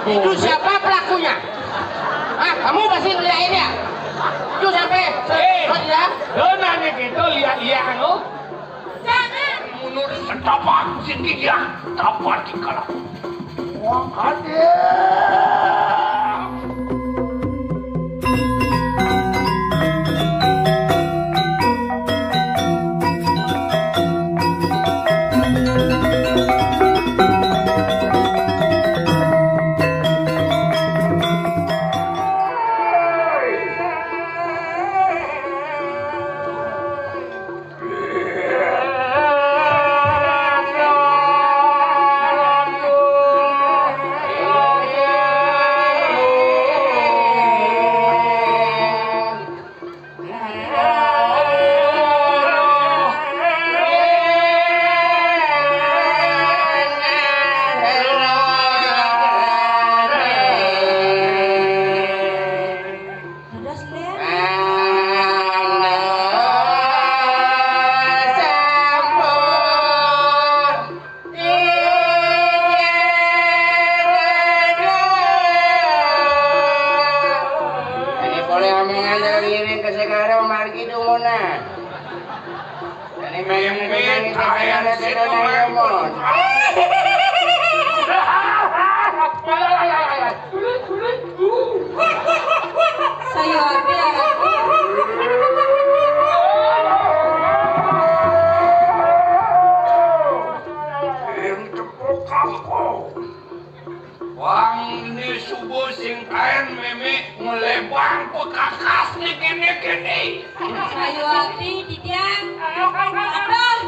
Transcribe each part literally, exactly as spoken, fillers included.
Itu siapa pelakunya? Hah, kamu pasti ngeliatin ya? Itu siapa? Eh, ya? Lo nanya gitu, lihat-lihat anu? Jangan. Mundur setapak sing dia, tapak di kalau. Wah, ada. Ini boleh omongan dari ini ke segala margi dunguna. Ini main-main, kayak si Doraemon. Saya ada. Yang tepuk kampung. Wang ni subuh sing kaen meme ngelebang pekakas ni kene-kene. Sayu ati, titiang. Aduh.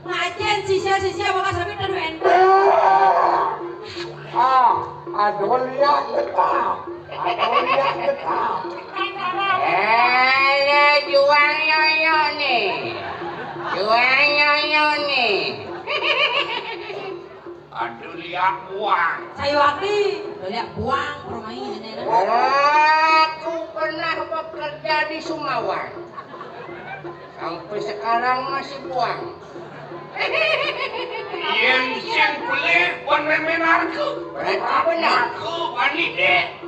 Ngajen sisia-sisia bakal sampai tadu ente. Ah, aduh lihat getah. Aduh lihat getah. Eh, juang nyoyo nih. Juang nyoyo nih. Aduh, liak buang. Sayuwakti, liak buang, permain ini. Aku pernah bekerja di Sumawang. Sampai sekarang masih buang. Yen sing beli pun memenarku. Berarti benar. Aku wanita.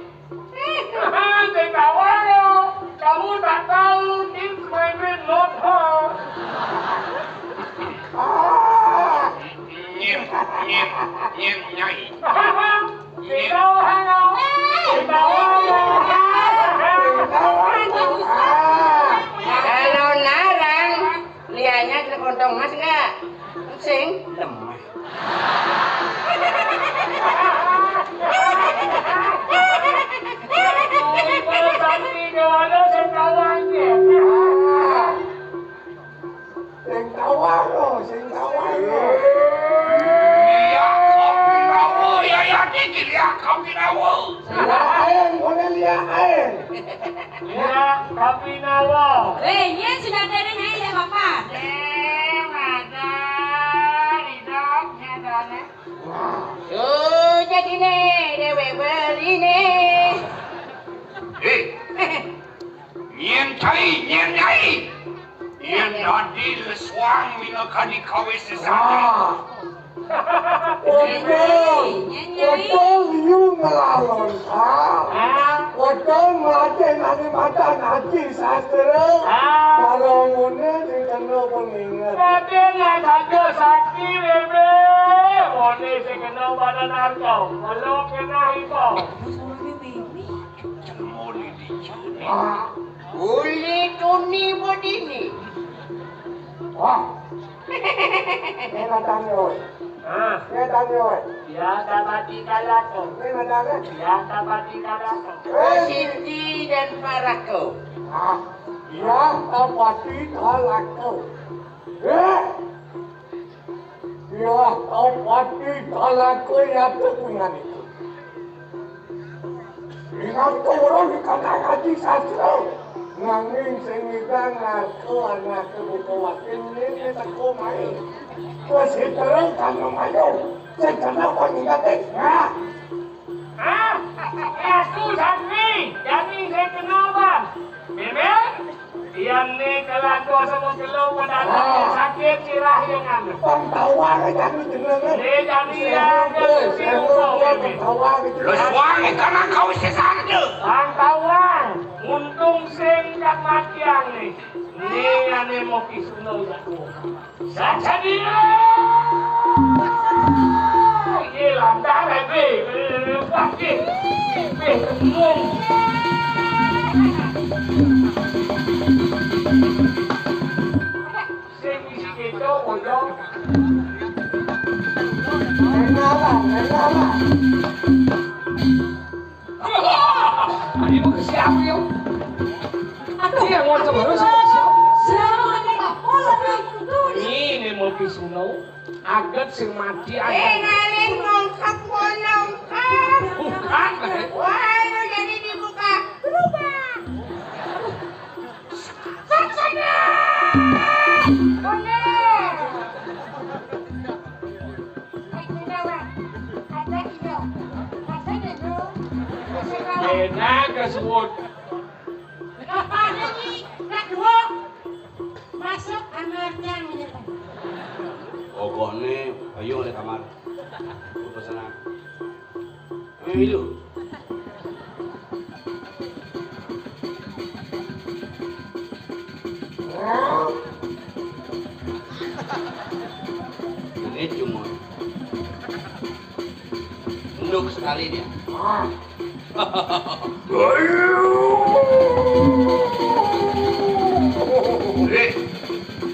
Sing tahu lo, kamu tak tahu, it's my bed, not her. Nyim, nyim, nyim, nyai. Sing tahu lo, sing tahu lo. Kalau narang, lianya ada kontong emas enggak? Sing lemah. Sing tawar lo, sing tawar lo. Iya, kopi rawo, ya, ya, dikit, ya, kopi rawo. Liak aeng, boleh liak aeng. Liak kopi rawo. Eh, iya, sudah ada yang naik, ya, Bapak. Eh, ada, ridho, ada, ada. Sudah dini, dewe beli nih. Eh, nyen cai, nyen nyai. Yen dadi lesuang minakadi kawis sesat. Wah. Betul. Betul, you ngelalon, Pak. Betul, melajen ane macan aji sastra. Karo ngene sing kena penginget. Raden Raja Sakti, Rebe. Mone sing kena badan harta. Melo kena iso. Wah. Uli tuni bodini. Wah. Ini tanya, oi. Hah? Ini tanya, oi. Biasa mati kalato. Ini tanya. Biasa mati kalato. Eh, Siti dan Parako. Ah, ya, tapati kalato. Eh, ya, tapati kalato ya tu punya itu. Ingat orang di kandang haji sastra. Nanging sing ngidang ngaku anake buka wakil ini teko main. Terus terus kamu mayo. Sing kena kok ingat eh. Nah. Hah? Aku Sakti, jadi saya kenal bang. Bebek? Yan né kalago sama gelo, pada sakit sirah yang anu. Pang tawar jani jenenge. Né jani ya, Lusuang ikan kau sesande. Pang tawar, untung sing kat matiang né. Né ane mau pisuno ya. Saja dia. Iya, lantar, eh, be, be, be, be, be, be, be, be, Sing isi keco, bodoh. Main apa? Main apa? Ini mau ke siapa, yo? Aduh. Iya, ngocok baru sama siapa? Siapa nih? Oh, lebih itu nih. Ini mau pisuno. Aget sing mati aja. Eh, ngalih ngongkak, mau nongkak. Bukan. Wah, lu jadi dibuka. Berubah. Saksana. Bener. Saksana, Wan. Ada iyo. Ada iyo. Saksana, Wan. Enak, kesuwun. Apa lagi? Nak dua. Masuk kamar yang menyetan. Pokoknya, ayo oleh kamar. Aku pesan aku. Ayo, ayo. Ini cuma. Enduk sekali dia. Eh,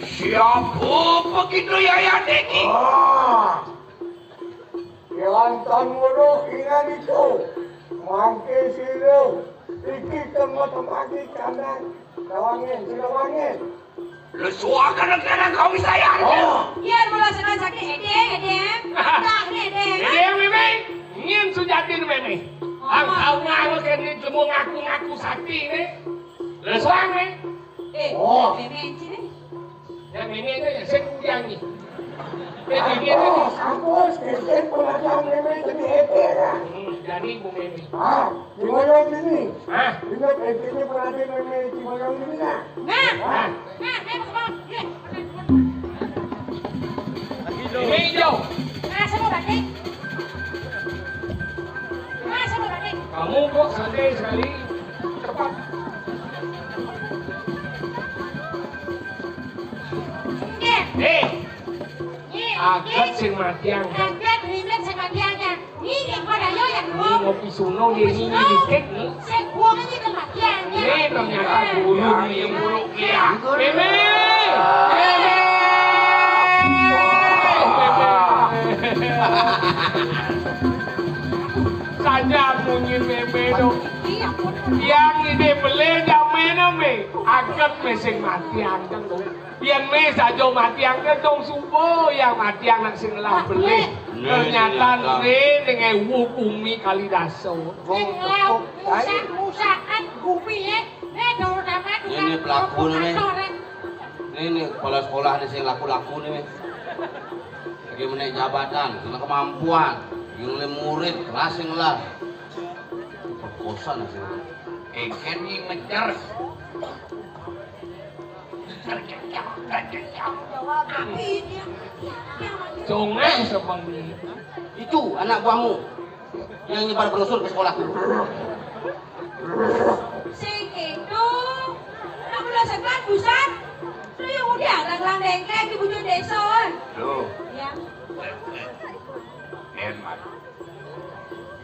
siapa begitu ya, ya, Deki? Ah, Kelantan Wuruk ingat itu. Mangke sira iki tengah temaki kandang. Kawangin, sira wangin. Lu suaka kadang-kadang kau bisa ya. Oh. Iya, mula senang sakit, edeng, edeng. Tak, edeng, edeng. Edeng, Meme. Ngin sujatin, Meme. Ang kau ngaku kene cuma ngaku-ngaku sakti ne. Lu suang, Me. Eh, oh. Meme sini. Ya, Meme itu ya, saya kudiang nih. Eh, Meme itu. Oh, aku sedikit pengajaran Meme jadi edeng ya. Hmm, jadi Bu Meme. Ah. Cimayong ini. Hah? Ingat, eh, ini perhatian Meme Cimayong ini, nah. Nah. Nah. Nah, eh, Bang. Iya. Ini hijau. Nah, sama batik. Nah, sama batik. Kamu kok santai sekali? Cepat. Oke. Eh. Agat sing matiang. Agat rimet sing matiang ya. Ini yang pada yo yang dulu. Ini ngopi suno, ini, ini dikit nih. Sing buang aja ke matiang ya. Ini ternyata dulu nih yang buruk ya. Meme. Meme. Meme. Saja munyi Meme dong. Iya, bener. Yang ide beli jam Meme. Agat me sing matiang dong. Yen me saja matiang ke dong suba, yang matiang nak sing ngelah belih. Ternyata ne dengan wu bumi kali dasa. Sing ngelah rusak-rusakan bumi, eh. Ne dong dapat. Ini pelaku ne, me. Ini kepala sekolah ne sing laku-laku ne, me. Lagi menaik jabatan, kena kemampuan, yang le murid, kelas sing ngelah. Perkosa ne sing. Eh, kan ini ngejar. Congeng sebengi. Itu anak buahmu yang nyebar brosur ke sekolah. Sing itu, kamu lah sebat, busan. Lu yang udah ada gelang dengkleng di bujur desa, oi. Loh. Ya. Hemat.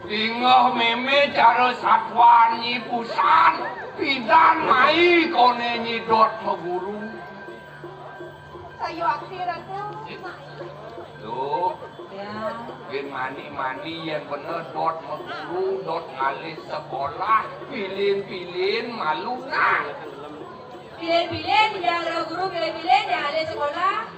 Tinggal Meme cara satuan nyi busan, pidan mai kone nyidot meguru. Saya akhir aku. Tuh. Ya. Gen mani-mani yang bener dot meguru, dot ngalih sekolah, pilin-pilin malu nah. Pilin-pilin, yang guru pilin-pilin, yang ngalih sekolah.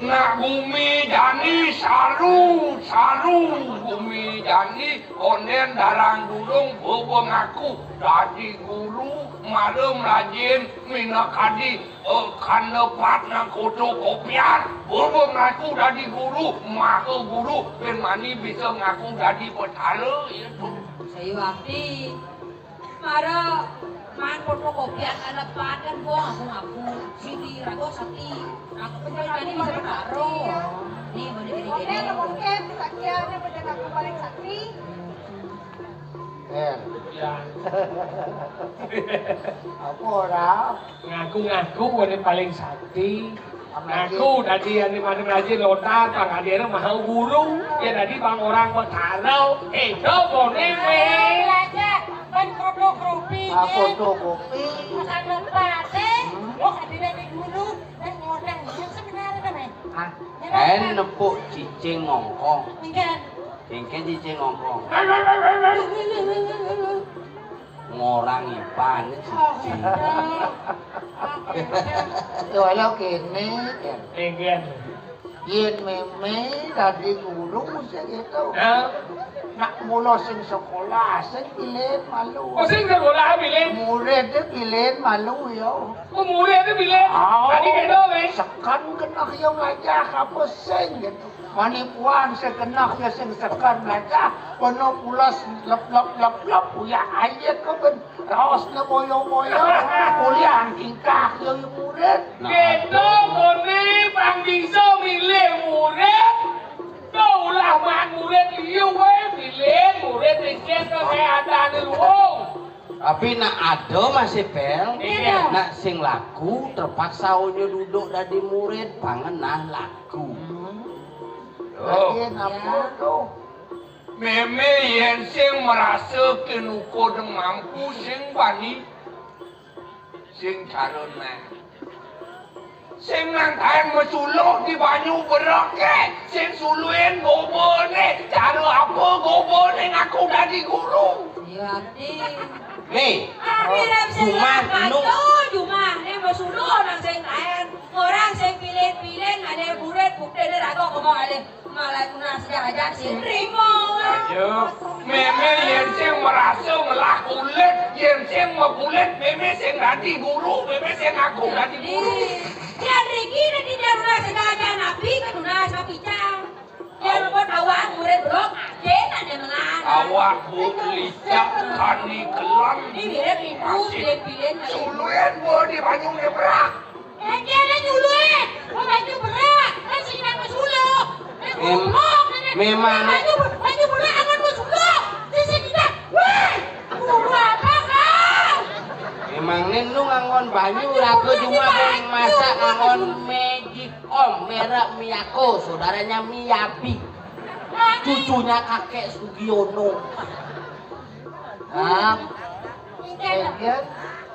Nak bumi jani saru, saru bumi jani, onden darang dulung, bobo ngaku dadi guru, malem rajin minakadi, eh, kandepat nang koto kopian, bobo ngaku dadi guru, maha guru, ben mani bisa ngaku dadi petara, itu. Saya wakti. Mara, Kan fotokopian ada padan, gua ngaku-ngaku. Sini rago sakti. Aku penjual tadi bisa bertaruh. Nih, mau dikene-kene. Oke, oke, sakti ada, penjual aku paling sakti. Eh. Ya. Apa ora? Ngaku-ngaku udah paling sakti. Ngaku tadi yang di mana aja lontar, Bang Adira mau guru. Ya tadi Bang orang bertaruh. Eh, coba nih, weh. Belajar, ban produk rupi. Ah, fotokopi. Bukan lepate. Hmm. Oh, ada di guru. Dan ngorang. Yang sebenarnya, men. Ah, eh, nepuk cicing ngongkong. Enggak. Cengkeh cicing ngongkong. Ngorang ipan cicing. Yo, halo kene. Enggak. Yen meme dadi guru mesti gitu. Hah? Nak mula sing sekolah, sing pilih malu. Oh, sing sekolah pilih? Murid dia pilih malu yo. Oh, murid dia pilih? Oh, tadi gitu, weh. Sekan kena yo ngajak apa sing gitu. Manipuan segenah ya sing sekan aja, kono pulas lep lep lep lep, uya ayek ke ben, raos ne boyo boyo, kuliah tingkah ya murid. Nah, gitu, kone Bang Bingso milih murid. Tuh ulah man murid liu we, milih murid miskin kesehatan luwung. Tapi nak ada masih pel, iya, nak sing laku terpaksa onyo duduk dadi murid, pangenah laku. Hmm. Tuh. Lagi napa tuh? Meme yen sing merasa kenuko deng mampu sing bani sing carone. Sing nang kaen mesuluh di banyu bereke, sing suluin gobone, cara apa gobone ngaku dadi guru? Iya, Ti. Nih, Akhirnya cuma nu. Jumah, nih mesuluh nang sing kaen. Orang sing pilih-pilih, ada buret, bukti dia ragu ngomong ada. Malah tunas aja sih, terima. Ayo, meme yen sing merasa ngelah kulit, yen sing mekulit, meme sing dadi guru, meme sing aku dadi guru. Ih, Jan Riki nanti dia tunas aja napi ke tunas napi cang. Dia rebut awak murid belum, aja tanya melarang. Awak bu licak kani kelam. Ini dia pintu, masih pilih-pilih. Suluin bu di banyu ngebrak. Lagi ada nyuluh, eh. Mau baju berak, kan sing nang mesuluh. Eh, goblok, kan. Memang. Baju, baju berak, angan mesuluh. Sisi kita, weh. Guru apa kau? Memang nih nu ngangon banyu, raga cuma masak ngangon Magic Om, merek Miyako, saudaranya Miyabi. Cucunya kakek Sugiono. Nah, kemudian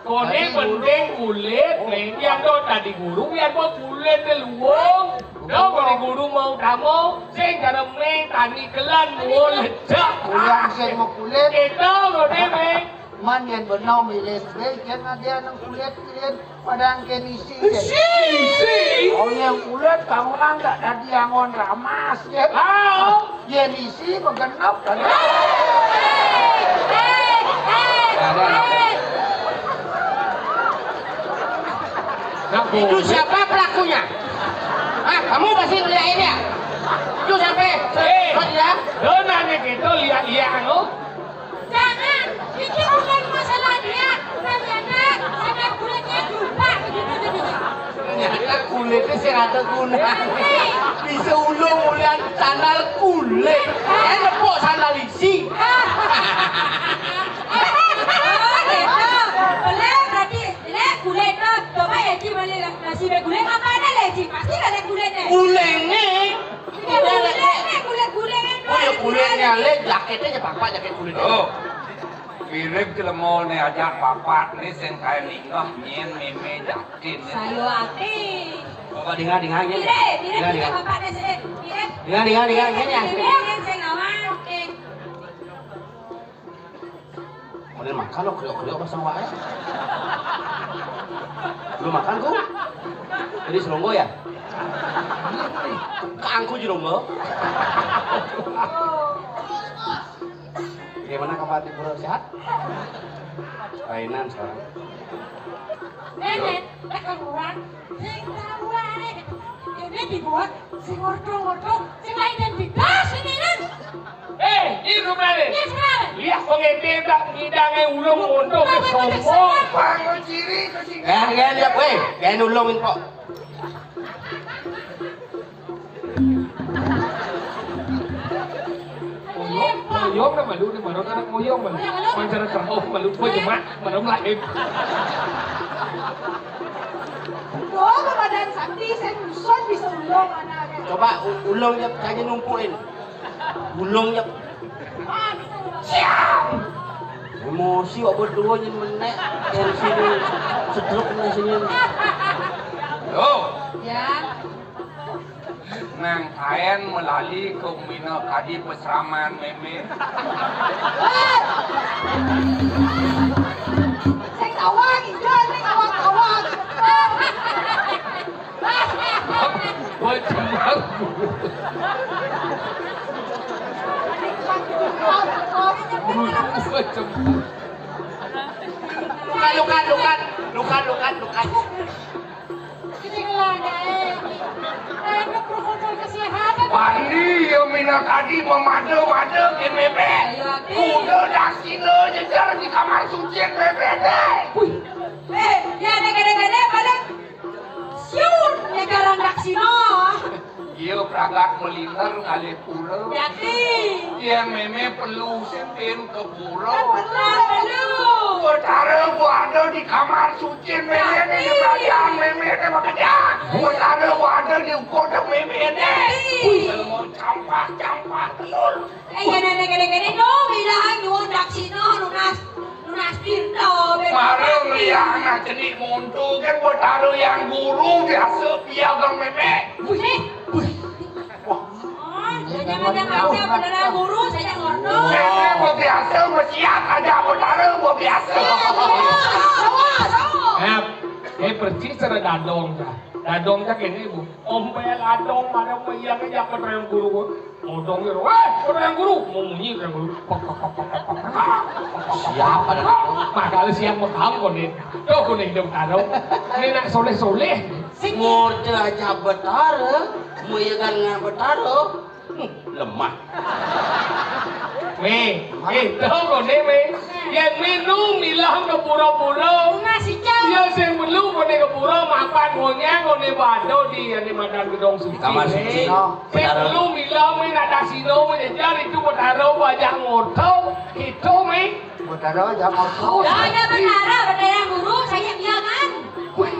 Kone penting kulit, nih. Yang do tadi guru, yang do kulit de luwung. Do kone guru mau tamu, sing cara meng tani kelan muwul lecak. Ulang sing mau kulit. Itu kone meng. Man yang benar milih, jen ada yang kulit, kulit padang kenisi. Isi, isi. Oh, yang kulit kamu kan nggak tadi angon ramas, ya. Ah. Yen isi begenep kan. Nah, itu siapa pelakunya? Ah, kamu pasti ngeliatin ya? Itu siapa? Eh, dia? Lo nanya gitu, lihat-lihat anu. Jangan, itu bukan masalah dia. Ternyata ada kulitnya jubah begitu jadinya. Ternyata kulitnya sih rada guna. Bisa ulung mulian sandal kulit. Eh, nepuk sandal isi. Oh, gitu. Boleh, berarti, boleh, kulit tu. Coba ya, Ji, balik lah. Nasi bergulai apa ada, Le, Ji? Pasti ada kulitnya. Kulitnya. Iya, kulitnya, kulit-kulitnya. Oh, ya, kulitnya, Le. Jaketnya aja, Bapak, jaket kulit. Oh. Mirip jelema ne ajak bapak ne sing kae ninggah nyen meme jatin ne. Sayo ati. Bapak dengar, dengar, nyen. Mirip, mirip, dengar, dengar. Bapak ne sih. Mirip. Dengar, dengar, dengar, nyen, ya. Mirip, nyen, sing awak. Oke. Mending makan lo, kriok-kriok pasang wae. Belum makan, ku? Jadi seronggo ya? Kangku jeronggo. Bagaimana kabar di Pura, sehat? Lainan sekarang. Nenek, tak keluar. Sing tahu ae. Ini dibuat sing ordo-ordo, sing lain dan bebas ini kan. Eh, ini belum ada. Ini sebenarnya. Lihat, Bang. Ente tak ngidang ulung monto ke sombong. Bangun ciri ke sini. Eh, nggak lihat, weh. Nggak ulung, Mpok. Ngoyong, ngoyong na malu, ni baru anak ngoyong malu. Mancara kerauh malu, gua jemak, malu melahir. Doa kepada sakti, saya nyusun bisa ulung anaknya. Coba u-, ulung ya, tanya numpuin. Ulung ya. Siap. Emosi awak berdua nyen menek. Emosi ni sedruk ni sini. Yo. Ya. Nang kaen melali ke mina kadi peseraman meme. Sing tawang ijo, sing tawang-tawang. Wah, cemar. Wah, cemar. Luka, luka, luka, luka, luka, luka. Ini lah, Dae. Aduh, protokol kesehatan. Pandi ya mina tadi memada-mada ke meme. Ayo, Ati. Udah dah sila jejar di kamar suci meme deh. Wih. Eh, ya ada gede-gede paling siun ya garang daksina. Iya, pragat meliner ngalih pura. Yati. Iya, meme perlu sintin ke pura. Perlu, perlu. Betara gua ada di kamar suci meme ni, di bagian meme ni bekerja. Betara gua ada di ukut meme ni. Wih, ilmu campak-campak telur. Eh, ya nenek gede-gede dong, bilang nyuwun daksina lunas, lunas pinto. Marang liang nak cenik monto kan betara yang guru biasa piagang meme. Wih, wih. Wah. Oh, jangan-jangan ada beneran guru, saya nggak ngerti. Meme biasa mesiap aja betara biasa. Eh, eh, persis ada dadong dah. Dadong dah kene, Bu. Ompel adong, mana mau iya ke jak betara yang guru, Bu. Odong ya, weh, betara yang guru. Mau munyi betara yang guru. Siapa dah? Makanya siap megang konen. Tuh, konen hidup karo. Ini nak soleh-soleh. Ngorta aja betara, meyegan dengan betara. Hmm, lemah. Mé, itu koné, Mé. Yén mé nu milah ke pura-pura. Nah, si Cang. Ya, sing perlu koné ke pura, mapan ngonyang koné bado di, ane madan gedong suci. Kamar suci. Sing perlu milah, Mé, nak daksina, Mé, jejar itu betara wajah ngoto. Itu, Mé. Betara wajah ngoto. Dah, dah, betara, betara yang guru, saya biarkan. Wih.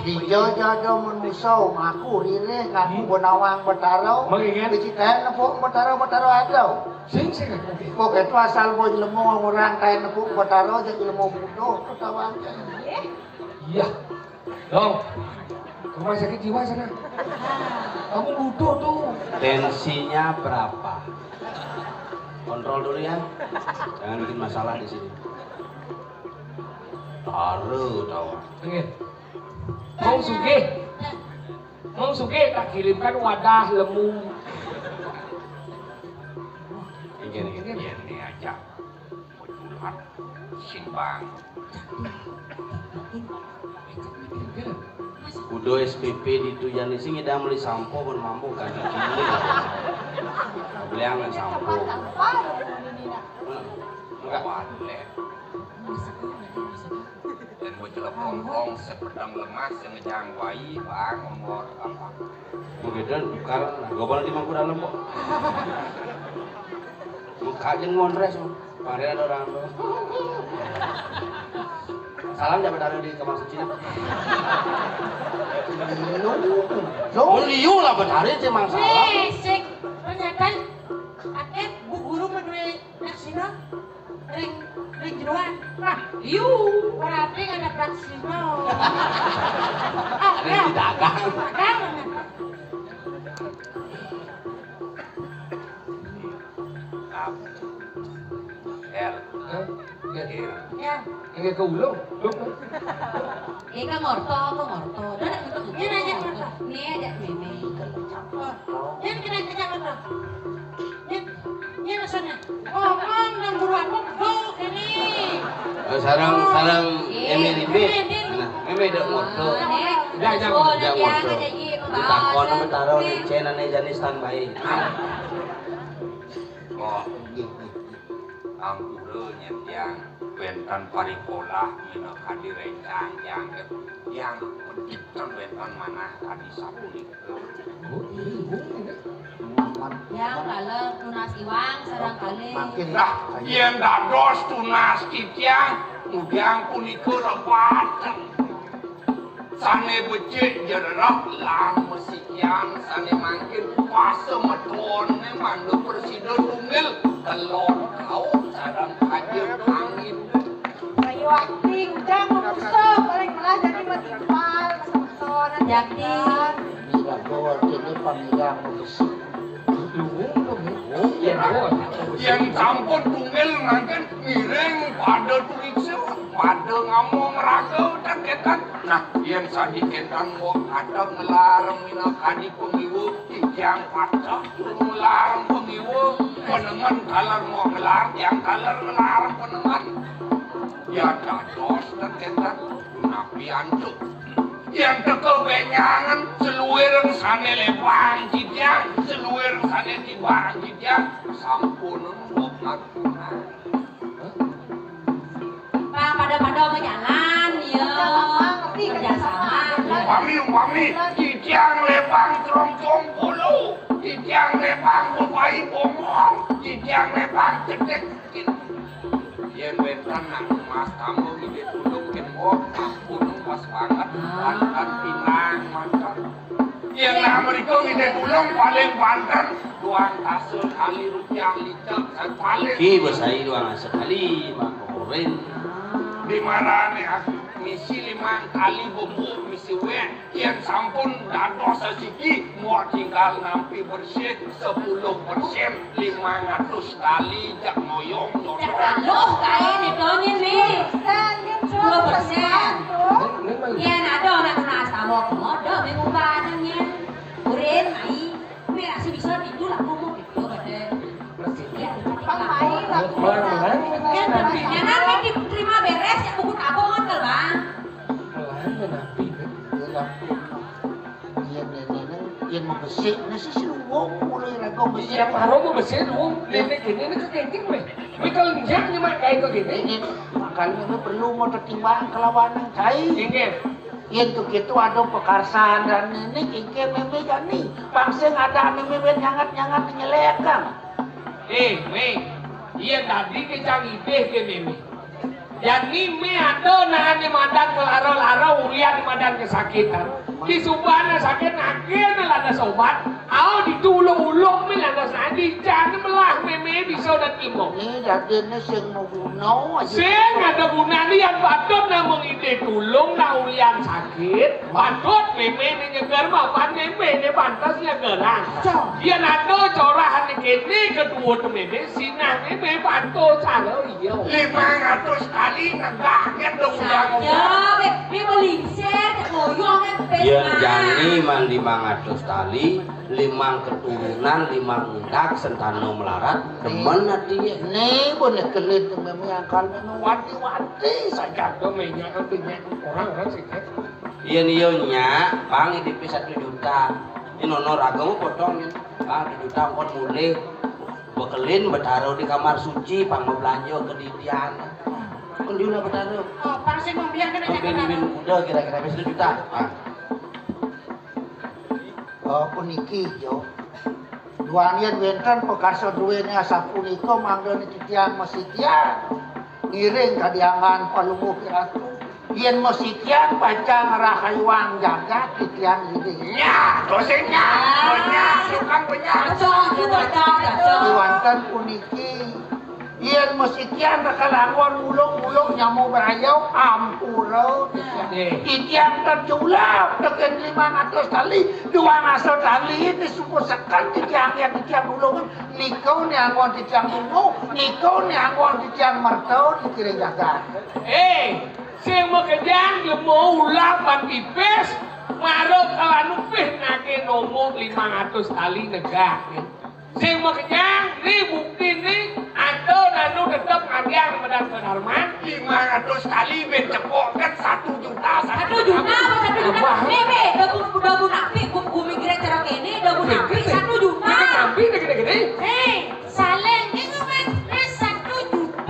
Dija jada manusa ngaku ririh, ngaku Hmm. benawang betara. Bagi kan? Diceritain nepuk betara, betara ada. Sing, sing, oke. Pokoknya itu asal boy lemu orang kain nepuk betara, jadi lemu butuh ketahuan. Iya. Dong, rumah sakit jiwa sana. Kamu butuh tuh. Tensinya berapa? Kontrol dulu ya. Jangan bikin masalah di sini. Taruh, tahu. Oke. Wong sugih. Wong sugih tak kirimkan wadah lemu. Ini, ini, ini aja. Curhat simbang. Kudu S P P di tujuan sing ngidang meli sampo pun mampu kan. Beli angan sampo. Enggak. Dan bocah lempong-lempong sepedang lemas yang ngejang wai, bang, ngomor, apa. Begitu, tukar, gobal di mangku dalam, kok. Muka aja ngonres, Bang. Kemarin ada orang tuh. Salam, jangan taruh di kamar suci. Lu, lu liu lah, benar aja, Mang, salam. Berisik. Ternyata, akhir bu guru berdua. Daksina ring, ring jeroan. Nah, iu, berarti ada daksina. Ah, ring ya. Didagang. Dagang. El. Hah? Ya. Ya. Ini ke ulung. Ini ke ngorto, ke ngorto. Dah, dah, gitu. Ini aja ngorto. Ini aja, Meme. Ini kena kerja ngorto. Ini, ini rasanya. Ngomong nang guru aku, bu, ini. Eh, sarang, sarang Emi Rimbe. Nah, Emi dek ngorto. Dah, jangan, jangan ngorto. Ditakon sama taro ni, cen ane jani standby. Oh, gitu. Ampura nyén tiang wénten parikolah minakadi réncang tiang, tiang pediten wénten manah kadi sapunika. Tiang taler tunas iwang sareng kalih. Nah, yén dados tunas titiang, ngudiang punika lepaten. Sané becik jerereh lan mesikian, sané mangkin pasemetoné mangda prasida tunggil, telon kauh sareng kaja kangin. Bayu akting, ujang mamusuh, paling melah jadi matimpal, pasemetonan. Jakti. Ini lagu artinya panggilan manusia. Yén sampun tunggil mangkin ngiring pada turiksa, pada ngamong raga dan kénten. Nah, yén sadikin tan mbok ada ngelar minakadi pangiwa, titiang pateh ngelar pangiwa, panemen taler mbok ngelar, tiang taler ngelar panemen. Ya dados dan kénten, napi antuk. Yén teka bénjangan, saluiring sané lébang titiang, saluiring sané tibang titiang, sampun mbok ngapunten. Pang pada-pada majalan, ya. Kerjasama. Umpami, umpami, titiang lébang trongcong polo, titiang lébang bebai bomong, titiang lébang cetek. Yén wénten nak mas tamu ngidih tulung kén mbok, ampun pas banget, banten pinang manten. Yén nak mrika ngidih tulung paling banten, duang tasa kali rupiah licek, paling. Ki besai duang tasa kali, Mak Korin. Di marané aku misi limang kali bumbu, misi wéh. Yén sampun dados sasiki, mbok tinggal nampi bersih sepuluh persen, limang atus tali jak ngoyong. Jak taluh kaé ditu nyén, Mi. Dua persen. Yén ada anak tunas tamu komodo, Mi, ngumbah nyén. Urin, mai. Mi, rasa bisa tidur lah, ngomong gitu, badé. Yén, tapi nyanan, Mi, diterima beres, ya, buku tabungan, kan, Bang? Malahan napi, Mi? Yén nénéné, yén mabesik, né sisi luwung, mula iraga besik. Iya, paro mabesik luwung, néné kéné né kakéngkéng, Mi. Mi kalau nyak nyemak kaé kakéné. Ini, makanya ini perlu mau tertimbang kelawan yang cai. Inggih. Yén tuh gitu ada pekarsan dan ini kéngkéng mémé jani. Pang sing ada mémé ben nyangat-nyangat nyelek, Kang. Eh, Mi, iya tadi ké cang idih ké mémé. Jani Mi ada nahané madan kelara-lara, ulian madan kesakitan. Di subana sakit, nagih lantas obat. Au, ditu ulung-ulung, Mi, lantas nadi. Jani melah mémé bisa dan timbang. Ini jadinya sing mau guna aja. Sing ada gunanya, yang patut namung idih tulung, nah ulian sakit. Patut mémé né nyeger, mapan mémé né pantes nyegeran. Cok. Yén ada corahan kéné kedua to mémé, sinah mémé patuh cara iya. Limang atus tali negak nyén dong. Saja, wéh, wéh, melingsir, koyong, kan, pes. Yén mah. Jani man limang atus tali, limang keturunan, limang undak, sentana melarat, demen atiné. Né, boleh kelit mémé akal mémé wati-wati saja. Tuh, minyak, minyak orang-orang sih, kan. Yén iya nyak, pang idipi satu juta. Ini nono raga mau potong, ya. Pang satu juta ongkos mulih. Bekelin betara di kamar suci, pang mau belanja ke didian. Kan dia udah betara. Oh, pang sing mau biar kena. Bin, bin kuda kira-kira habis satu juta. Ah. Oh, puniki, Jo. Duaning wénten pakarsa duéné asapunika mangda titiang masitian. Ngiring kadiangan Palungguh Piratu. Yén masitian pacang rahayuang jagat titiang ngiring. Nya, to sing nya. To nya, tukang penyakit. Cocok, cocok, cocok. Wénten puniki. Yén masitian bakal anggon uluk-uluk nyamuk berayau, ampura. Nggih. Titiang ten julap tekén limang atus tali, duang atus tali ini sumpah seken titiang yén titiang ulung. Nika né anggon titiang tunggu, nika né anggon titiang merta dikiring jagat. Eh, sing makejang lemo ulap lan pipis, mara kalanu pih nagih nomor limang atus tali negak. Sing makejang, ni bukti ni, ada nanu tetep ngagiang madan kadarman. Limang atus tali bin cepok kan satu juta, satu juta apa satu juta? Tambah. Ni, ni, dagu, dagu napi, gum-, gumi kira cara kene, dagu napi, satu juta. Kita napi, dah gede-gede. Hei, saleng, ini, Mas, Mas, satu juta.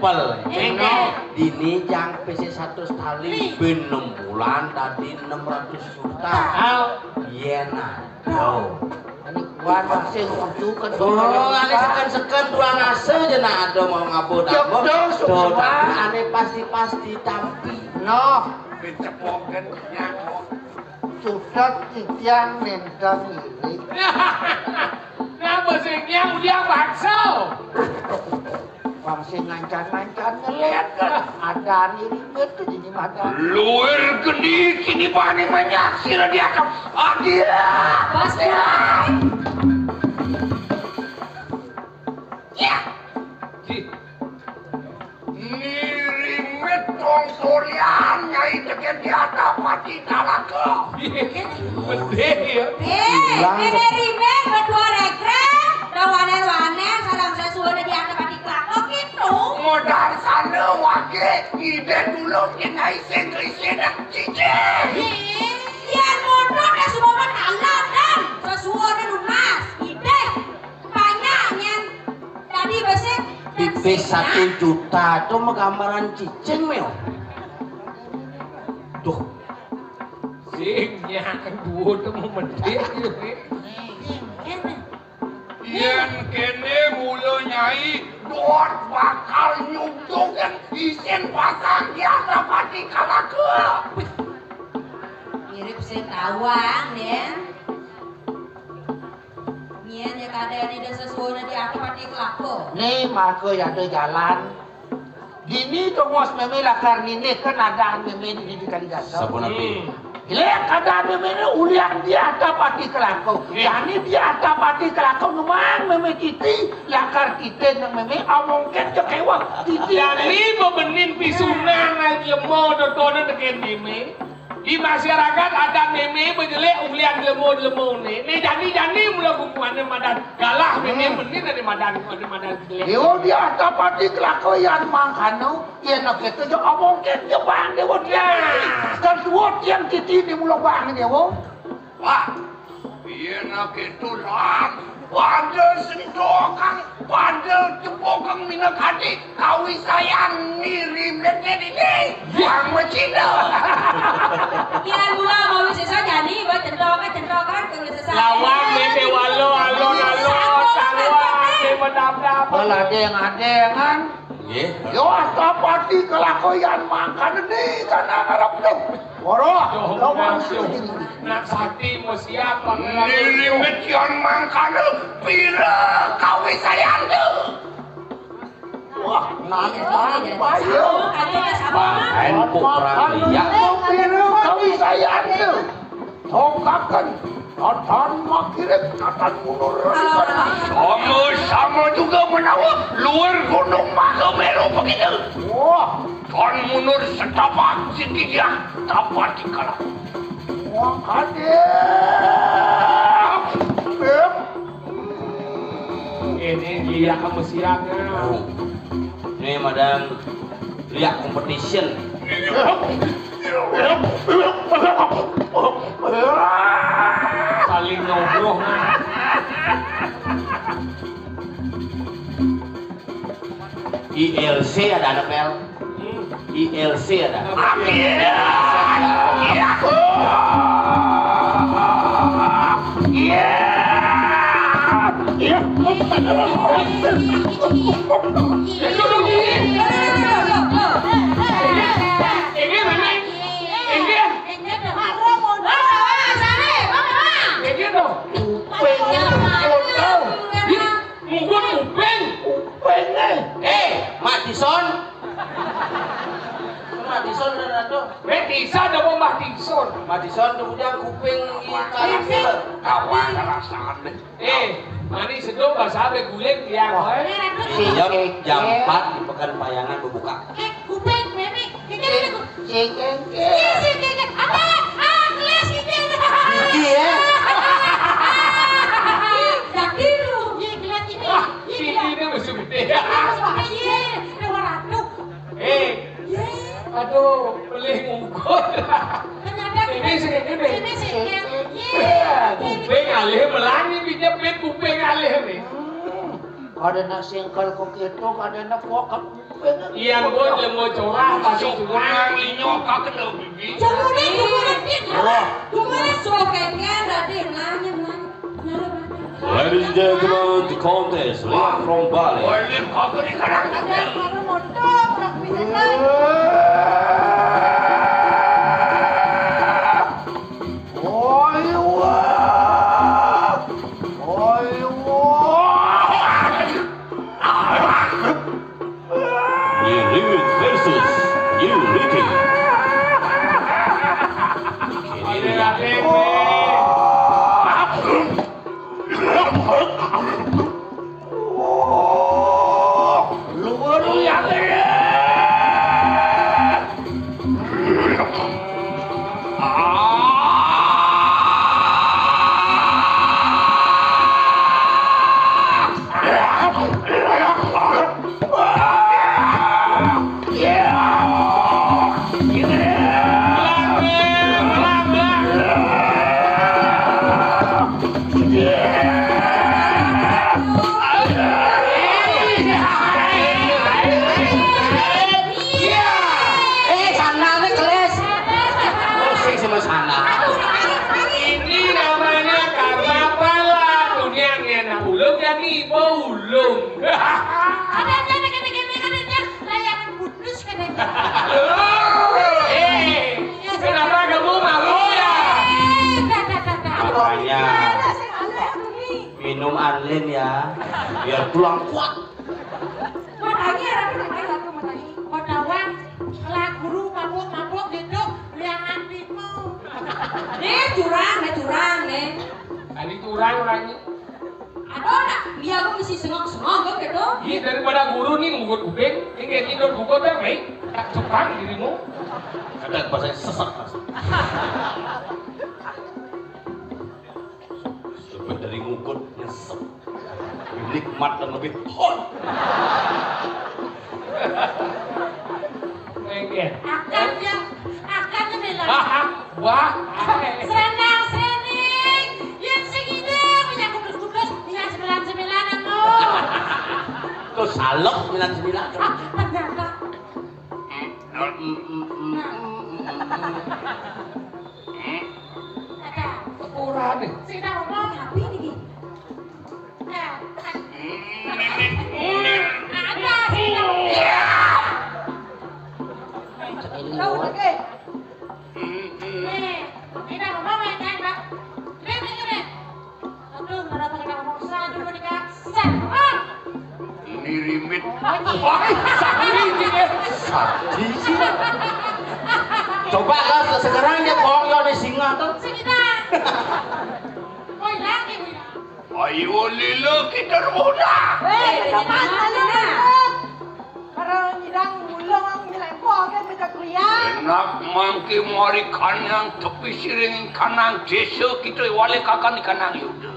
Pel. Dini jang pese satus tali, ben enam bulan dadi enam ratus juta. Yén ada. Ini kuat masih unjukan. Oh, ané seken-seken kurang asa aja nak ada mau ngabut apa. Tuh, tapi ané pasti-pasti tampi. Noh, dicepokin nyangkut. Sudah titiang nentang ini. Napa sing nyang udah bakso? Wong sing ngancan-ngancan ngeliat kan. Ada nih ribet tuh jadi mata. Luir geni kini paning menyaksir di atas. Adia. Bos. Ya. Ngirimit wong Sorian nyai tekén diatapati kalaka. Bedé ya. Eh, kene rimet berdua rekrek, da wanen-wanen sareng sesuwene diatapati kalaka gitu. Modar sana wage ide dulu nyai sing isine cicing. Yen motor ya semua talan dan sesuwene lunas. Ide. Banyak nyen. Tadi besik. Pipis satu juta itu mah gambaran cicing, Mel. Duh. Sing nyang duo temu medhit. Yen kene mula nyai dot bakal nyutukin isin pasang di Antapati Kalaka. Mirip sing tawang, Den. Nyén ya kadéné da sesuwuna di aku pati kelako. Né maka ya ada jalan. Dini tongos mémé lakar nini kenadaan mémé di, di Kaligaga. Sapunapi? Hmm. Lek kadaan mémé ini ulian di atapati kelako. Iya. Jani di atapati kelako memang mémé titi lakar titi nang mémé amongket cekewak titi. Jani bebenin pisunan aja mau dotonan tekén mémé. Di masyarakat adat mémé bejelik ulian jlema-jlema né. Né jani-jani mula bukuané madan galah mémé. Hmm. Mending dari madan, dari madan jelik. Yo dia atapati kelako yan mangkana, yen kéto jo omong kén jo bang dewa tiang. Nah. Kan duo tiang titi di mula bang dewa. Wah. Yen kéto lan, pada sendokang, pada tepokang minakadi kawisayan ngirim dene dini. Wang macina. Yen mula mau sisa jani, buat cendok, cendok kan, kang sisa. Lawang, bebe, walo, alon, alon, sangwang, bebe, dap-dap. Alah, deng, adengan. Nggih. Yo, Astapati kelakoyan mangkane ni tanah ngarep tu. Woroh, lawan sing. Nak sakti mesti apa? Nilimet yan mangkane pira kawisayan tu. Wah, nantang payu. Makan kok perang iya. Pira kawisayan tu. Tongkaken, natan makirik, natan mundur. Sama-sama juga menawa luar gunung Mahameru begitu. Wah, tan mundur setapak siki dia, tapak dikala. Wah, kadek. Ini dia kamu siangnya. Ini madang liak competition. Saling nyobloh. I L C ada, ada pel. I L C ada. Kuping. Eh, Mak Dison. Mak Dison dan Ratu. Mek Dison apa Mbah Dison? Mak Dison kemudian kuping di kanan. Kawan rasaan deh. Eh, mani sedung bahasa be guling tiang, eh. Siap jam empat di Pekan Payangan berbuka. Eh, kuping, meme. Sing kéngké. Iya, sing kéngké. Apa? Ah, gelas gigi. Gigi, ya? Jadi lu, iya, gelas gigi. Wah, iya, gigi gelas. Ini masih gede. Iya, masih gede. Iya, dua ratus. Eh. Iya. Aduh, pelih ngungkut. Ternyata ini sing kéngké. Ini sing kéngké. Iya. Kuping alih melani dijepit kuping alih nih. Hmm. Ada nak singkel kok itu, ada nak pokok. Iya, Bun, lemo corah, pasti curang. Inyo kakena bibi. Cuma ni, cuma ni, Dit. Wah. Cuma ni, suruh kengkeng, Radin. Nanya, nanya. Ladies and gentlemen, the contest live from Bali. Wah, ini kakena kadang-kadang. Ada, ada motor, orang bisa naik. Oi, wah. Oi, wah. New Limit versus New Ricky. Luar biasa. Eh, sandalnya keles. Pusing sama sandal. Ini namanya karma pala. Dunia ini anak ulung, yang ibu ulung. Ada, ada, ada, ada, ada, ada, layangan putus, katanya. Eh, kenapa kamu malu ya? Eh, dah, dah, dah, dah. Makanya. Ada, saya ada, ini. Minum Anlin ya, biar tulang kuat. Matanya, matanya, matanya. Kotawan, lah guru mabuk-mabuk gitu, liangan tipu. Nih curang, nih curang, nih. Tadi curang orangnya. Aduh, nak, dia aku mesti sengok-sengok gitu. Iya, daripada guru nih ngugut kuping, ini kayak tidur gugut dah, baik. Tak curang dirimu. Ada bahasa sesek, Mas. Sampai dari ngugut nyesek. Lebih nikmat dan lebih hot. Oke. Akan yang, akan yang bilang. Wah. Serendang, serending. Yang segini punya kudus-kudus, punya sembilan sembilan aku. Tuh salep sembilan sembilan. Ah, ternyata. Ada. Sepura nih. Sing tak ngomong, tapi ini. Ada, sing tak ngomong. Tahu lagi. Nih, ini ngomong yang kan, Pak. Nih, nih, nih. Aduh, kenapa kita ngomong sah dulu nih, Kak? Sah. Ah! Ini rimit. Wah, sakti ini. Sakti sih. Coba lah, sekarang dia bohong ya, di singa tuh. Sini, Kak. Oh, hilang, Ibu, ya? Ayo lila kita rumah. Hei, kita mana? Para nyidang mulung ang nyelempok ke minta kuliah. Enak mangki mari kanang tepi siring kanang desa kita wale kakan di kanang yuda.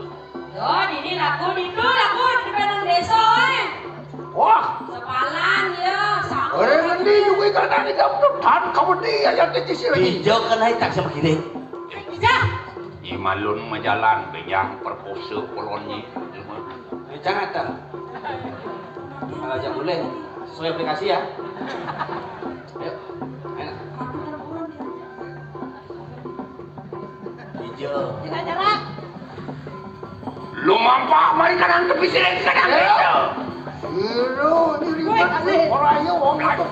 Yo, ini laku itu laku di kanang desa, eh. Wah. Sepalan ya, sama. Orang nanti juga kanang kita tuh tan kamu di ayat di sisi lagi. Hijau kan hai tak sama kiri. Hijau. Imalun majalan bejang perkosa polonnya. Bejang ada. Kalau jam boleh, sesuai aplikasi ya. Yuk, enak. Hijau. Jarak. Lu mampak mari kanang tepi sini kanang hijau. Lu ini ribet. Orang aja wong itu.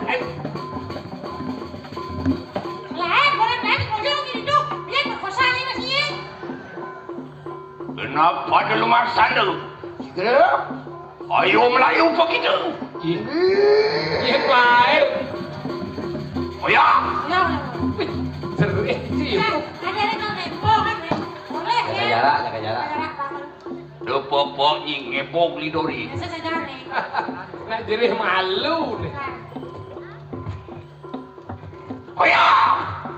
Lain, orang lain, orang ini tuh, dia perkosa ini masih. Kenapa ada lumar sana? Ayo Melayu apa kita? Iya baik. Oh ya. Seru eh sih. Ada ada kau tempo kan? Boleh ya. Jaga jarak, jaga jarak. Jarak banget. Ada popok ni ngepok lidori. Biasa saja nih. Nak jerih malu nih. Hoya!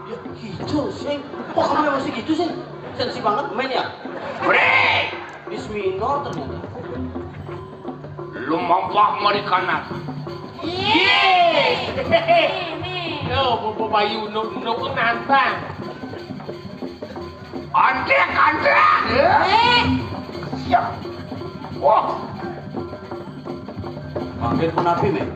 Ya, gitu, sing. Kok kamu masih gitu, sing? Sensi banget main ya? Bre! Miss minor ternyata. Lu mampak mari kanak. Yeay! Yo, bobo bayu nuk nuk nantang. Antek, antek. Eh. Siap. Wah. Makin pun api, men.